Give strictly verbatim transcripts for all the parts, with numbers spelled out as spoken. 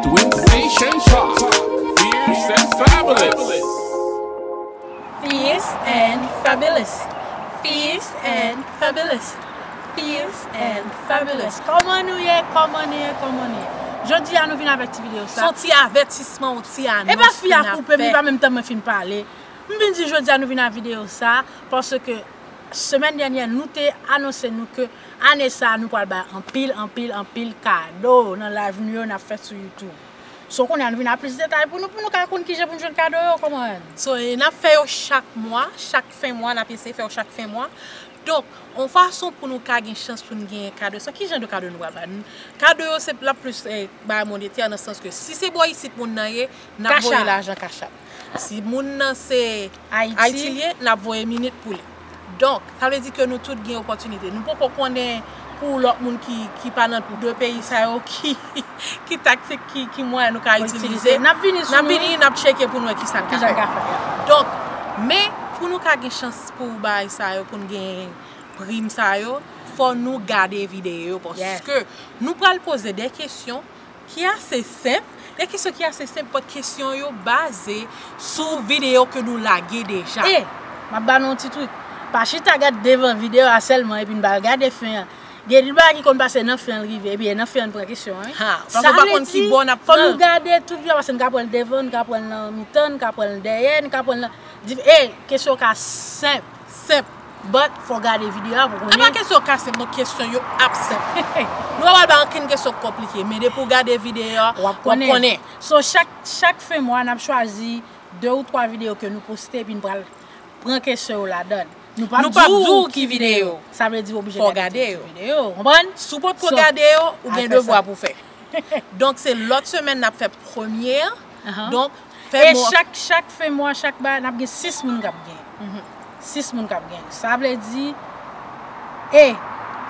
Twins Nation Talk, fierce and fabulous. Fierce and fabulous. Fierce and fabulous. Fierce and fabulous. Kòman nou ye? Kòman nou ye? Kòman nou ye? Jodi a nou vin avèk ti videyo sa. Se yon ti avètisman, yon ti anons. E pa fi a koupe m, li pa menm tan mwen fin pale. M vin di jodi a nou vin ak videyo sa, paske semèn dènyè nou te anonse nou ke ane sa nou pral bay anpil, anpil, anpil kado nan live nou yo n ap fè sou YouTube. So kounye a nou vin ak plis detay pou nou, pou nou ka konn kijan pou nou jwenn kado yo, kòman? So, e n ap fè yo chak mwa, chak fen mwa, n ap eseye fè yo chak fen mwa. Donk, yon fason pou nou ka gen chans pou nou genyen kado, sa ki jan de kado nou pral bay? Kado yo se l ap plis, eh, bagay monetè nan sans ke si se bò isit moun nan ye, n ap voye lajan Cash App. Si moun nan se Ayiti l ye, n ap voye minit pou li. Donk, sa vle di ke nou tout gen opòtinite. Nou poko konnen pou lòt moun ki, ki pa nan de peyi sa yo ki, ki taktik, ki, ki mwayen nou ka itilize. N ap vini, n ap tcheke pou nou wè kisa n ka fè. Donk, men pou nou ka gen chans pou bagay sa yo, pou n gen prim sa yo, fò nou gade videyo yo paske nou pral poze de kesyon ki ase senp, de kesyon ki ase senp, but kesyon yo baze sou videyo ke nou lage deja. E, m ap ba nou yon ti trik. Pa chita gad devan videyo a sèlman epi n pa gade fen an. Gen de bagay ki konn pase nan fen an l rive, epi e nan fen an n pran kesyon an, wi. Ha, paske w pa konn ki bò n ap pran. Fò nou gade tout videyo a, paske n ka pran l devan, n ka pran l nan mitan, n ka pran l dèyè, n ka pran l nan, e, kesyon ka senp. Senp. But, fò w gade videyo a pou konnen. E pa kesyon ka senp, non, kesyon yo ap senp. Nou pa pral bay okenn kesyon k konplike, men depi w gade videyo a, w ap konnen. So, chak, chak fen mwa, n ap chwazi de ou twa videyo ke nou poste, epi n pral pran kesyon yo ladan l. Nou p ap di w ki videyo. Sa vle di w oblije gade tout videyo. Konprann? Si w potko gade yo, ou gen devwa pou fè. Donk, se lòt semèn n ap fè premye an. Donk, fè mwa. E chak, chak fen mwa, chak ba, n ap gen sis moun k ap gen. Sis moun k ap gen. Sa vle di, e,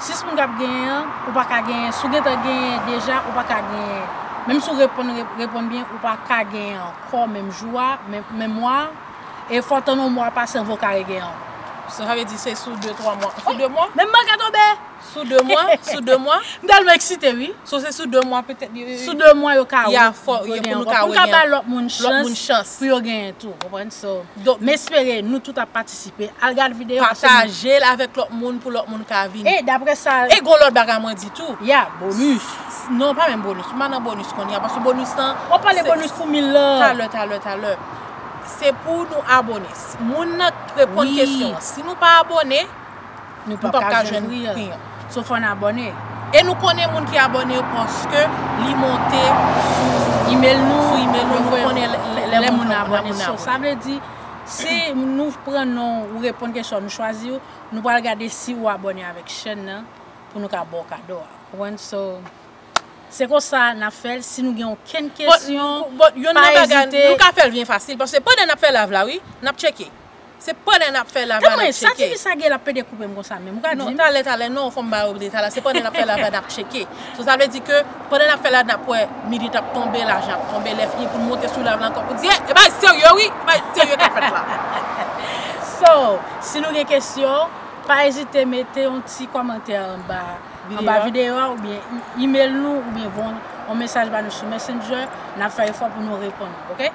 sis moun k ap gen an, ou pa ka gen, si w gentan gen deja, ou pa ka gen, menm si w reponn, rep-, reponn byen, ou pa ka gen ankò menm jou a, menm, menm mwa a, e fò w tann yon mwa pase anvan w ka re gen ankò. So, sa vle di se sou de, twa mwa. Sou de mwa? Menm mwen ka tonbe! Sou de mwa? Sou de mwa? M tèlman eksite, wi. So, se sou de mwa petèt. Sou de mwa yo ka, ya, fò, pou nou ka bay lòt moun chans pou yo genyen tou, konprann? So, m espere nou tout ap patisipe. Al gad videyo a, pataje l avèk lòt moun pou lòt moun ka vini. E, daprè sa. E gon lòt bagay mwen di tou. Ya, bonis. Non, pa menm bonis. M pa nan bonis kounye a, paske bonis lan. W ap pale bonis pou mil la. Talè, talè, talè. Se pou nou abòne. Moun nan k reponn kesyon an. Si nou pa abòne, nou p ap ka jwenn pri an. So, fò n abòne. E nou konnen moun ki abòne yo paske li monte sou email nou, sou email nou, nou konnen lè, lè, lè moun abòne. So, sa vle di, si nou pran non ou reponn kesyon, nou chwazi w, nou pral gade si ou abòne avèk chèn nan pou nou ka ba w kado a. Konprann? So, se konsa n ap fè l. Si nou gen okenn kesyon, pa ezite. But, but, youn nan bagay, nou ka fè l byen fasil, paske pandan n ap fè live la, wi, n ap tcheke. Se pandan n ap fè live la n ap tcheke. Sa tifi sa gen l ap pede koupe m konsa menm, ou ka di m? Non, talè, talè, non, fò m ba yo de talè. Se pandan n ap fè live la n ap tcheke. So, sa vle di ke pandan n ap fè la, n ap wè minit ap tonbe, lajan ap tonbe, lè fini pou n monte sou live la ankò pou di, e, e bagay serye, wi, e bagay serye k ap fèt la. So, si nou gen kesyon, pa ezite mete yon ti kòmantè anba, anba videyo a, oubyen e-, email nou, oubyen voye yon, yon mesaj ba nou sou Messenger, n ap fè efò pou nou reponn ou, oke?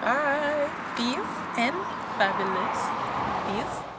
Bye. Peace and fabulous. Peace.